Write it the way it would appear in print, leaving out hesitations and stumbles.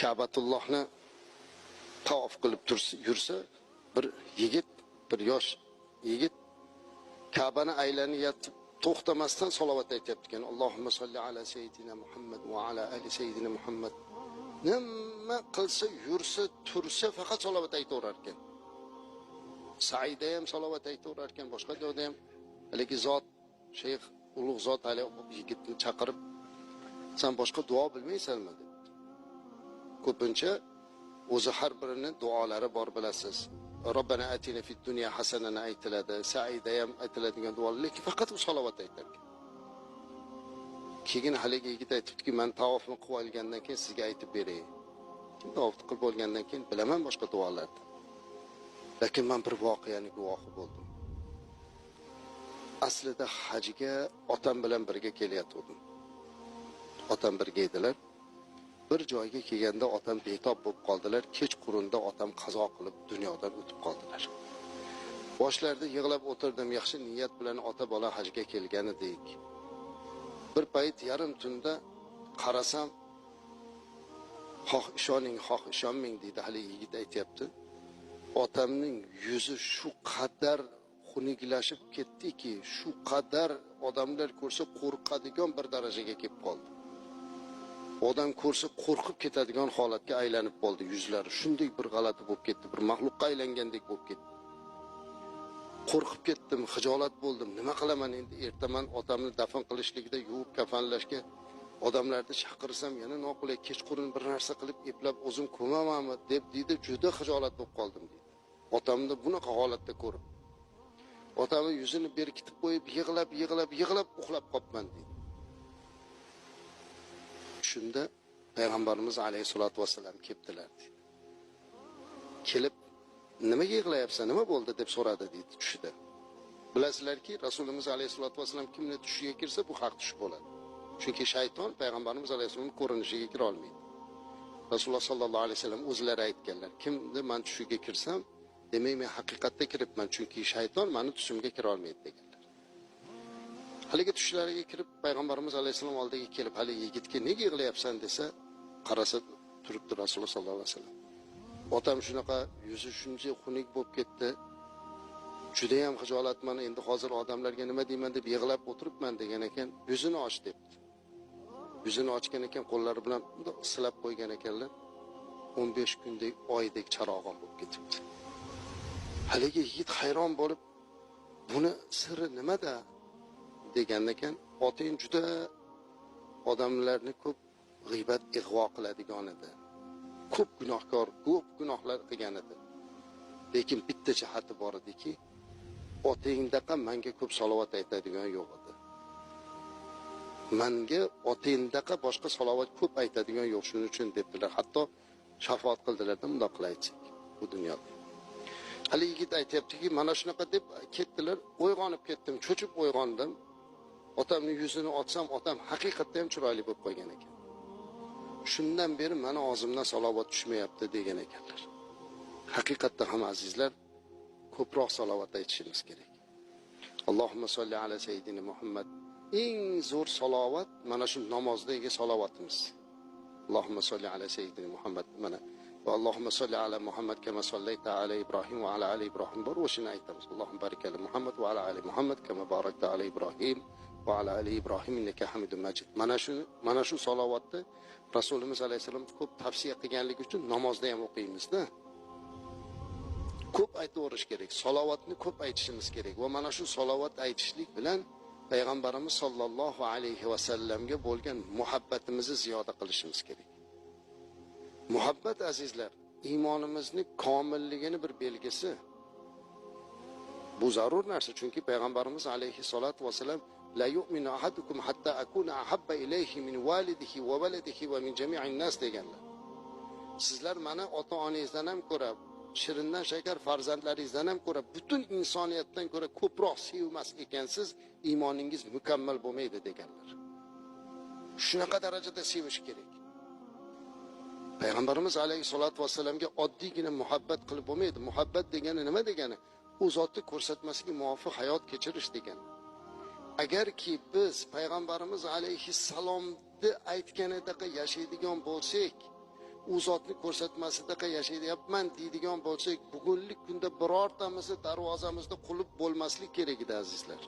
Ka'batullohni tavof qilib yursa, bir yigit, bir yosh yigit Ka'bani aylanyapti, to'xtamasdan salovat aytyapti ekan. Allohumma solli ala sayyidina Muhammad va ala ali sayyidina Muhammad. Nima qilsa, yursa, tursa faqat salovat aytaverar ekan. Saida ham salovat aytaverar ekan, boshqa joyda ham. Haligi zot, shayx, ulug' zot hali yigitni chaqirib, "Sen boshqa duo bilmaysanmi?" debdi. Ko'pincha o'zi har birini duolari bor, bilasiz. Robbana atina fid dunya hasanani aytiladi, saida ham aytiladigan duolar, lekin faqat u salovat aytar ekan. Keyin haligi yigit aytibdiki, "Men tavofni qilib olgandan keyin sizga aytib beray. Tavofni qilib bo'lgandan keyin bilaman boshqa duolarni. Lekin men bir voqeani guvohi bo'ldim. Aslida hajga otam bilan birga kelayotgandim. Otam birga edilar. Bir joyga kelganda otam betob bo'lib qoldilar. Kechqurunda otam qazo qilib dunyodan o'tib qoldilar. Boshlarida yig'lab o'tirdim, yaxshi niyat bilan ota bola hajga kelgan edik. Bir payt yarim tunda qarasam, xoh ishoning, xoh ishonmang deydi, hali yigit aytyapti. Otamning yuzi shu qadar xunuklashib ketdiki, shu qadar odamlar ko'rsa qo'rqadigan bir darajaga kelib qoldi. Odam ko'rsa qo'rqib ketadigan holatga aylanib qoldi yuzlari. Shunday bir g'alati bo'lib ketdi, bir maxluqqa aylangandek bo'lib ketdi. Qo'rqib ketdim, xijolat bo'ldim. Nima qilaman endi? Ertaman otamni dafn qilishlikda yuvib kafanlashga odamlarni chaqirsam yana noqulay, kechqurun bir narsa qilib eplab o'zim ko'mamanmi deb deydi, juda xijolat bo'lib qoldim deydi. Otamni bunaqa holatda ko'rib. Otamni yuzini berkitib qo'yib, yig'lab, yig'lab, yig'lab uxlab qolibman deydi. Shunda payg'ambarimiz alayhisolatu vassalam kelibdilar deydi. Kelib, "Nimaga yig'layapsan, nima bo'ldi?" deb so'radi deydi tushida. Bilasizlarki, Rasulimiz alayhisolatu vassalam kimni tushiga kirsa, bu haq tush bo'ladi. Chunki shayton payg'ambarimiz alayhissalomning ko'rinishiga kira olmaydi. Rasululloh sallallohu alayhi vasallam o'zlari aytganlar, kimni men tushiga kirsam, demak men haqiqatda kiribman, chunki shayton meni tushimga kira olmaydi deganlar. Haligi tushlariga kirib payg'ambarimiz alayhissalom oldiga kelib, hali yigitga nega yig'layapsan desa, qarasa turibdi Rasululloh sallallohu alayhi vasallam. Otam shunaqa yuzi shuncha xunuk bo'lib ketdi. Juda ham xijolatman, endi hozir odamlarga nima deyman deb yig'lab o'tiribman degan ekan, yuzini och debdi. Yuzini ochgan ekan, qo'llari bilan bundoq silab qo'ygan ekanlar. 15 kundek oydek charog'on bo'lib ketibdi. Haligi yigit hayron bo'lib, buni siri nimada degan ekan, otang juda odamlarni ko'p g'iybat ig'vo qiladigan edi. Ko'p gunohkor, ko'p gunohlar qilgan edi. Lekin bitta jihati bor ediki, otangdaqa menga ko'p salovat aytadigan yo'q edi. Menga otangdaqa boshqa salovat ko'p aytadigan yo'q, shuning uchun debdilar. Hatto shafoat qildilar-da, bundoq qilib aytsak bu dunyoda. Hali yigit aytyaptiki, mana shunaqa deb ketdilar, uyg'onib ketdim, cho'chib uyg'ondim. Otamning yuzini ochsam, otam haqiqatda ham chiroyli bo'lib qolgan ekan. Shundan beri meni og'zimdan salovat tushmayapti degan ekanlar. Haqiqatda ham azizlar, ko'proq salovat aytishimiz kerak. Allohumma solli ala sayyidina Muhammad. Eng zo'r salovat mana shu namozdagi salovatimiz. Allohumma solli ala sayyidina Muhammad, mana va Allohumma solli ala Muhammad kama sollayta ala Ibrohim va ala ali Ibrohim bor, o'shani aytamiz. Allohumma barik ala Muhammad va ala ali Muhammad kama barakta ala Ibrohim va ala ali Ibrohim innaka Hamidum Majid. Mana shu salovatni Rasulimiz alayhisalom ko'p tavsiya qilganligi uchun namozda ham o'qiymiz-da. Ko'p aytaverish kerak, salovatni ko'p aytishimiz kerak va mana shu salovat aytishlik bilan payg'ambarimiz sollallohu alayhi vasallamga bo'lgan muhabbatimizni ziyoda qilishimiz kerak. Muhabbat azizlar, iymonimizni komilligini bir belgisi. Bu zarur narsa, chunki payg'ambarimiz alayhi salatu vasallam la yu'minu ahadukum hatta akuna ahabba ilayhi min validihi va waladihi va min jami'in nas deganlar. Sizlar meni ota-onangizdan ham ko'ra, shirindan shakar farzandlaringizdan ham ko'ra, butun insoniyatdan ko'ra ko'proq sevmas ekansiz, iymoningiz mukammal bo'lmaydi deganlar. Shunaqa darajada sevish kerak. Payg'ambarimiz alayhisolatu vassalamga oddiygina muhabbat qilib bo'lmaydi. Muhabbat degani nima degani? U zotni ko'rsatmasiga muvofiq hayot kechirish degani. Agarki biz payg'ambarimiz alayhissalomni aytganidaqa yashaydigan bo'lsak, U zotni ko'rsatmasidaqa yashayapman deydigan bo'lsak, bugungi kunda birortamizni darvozamizda qulf bo'lmaslik kerak edi, azizlar.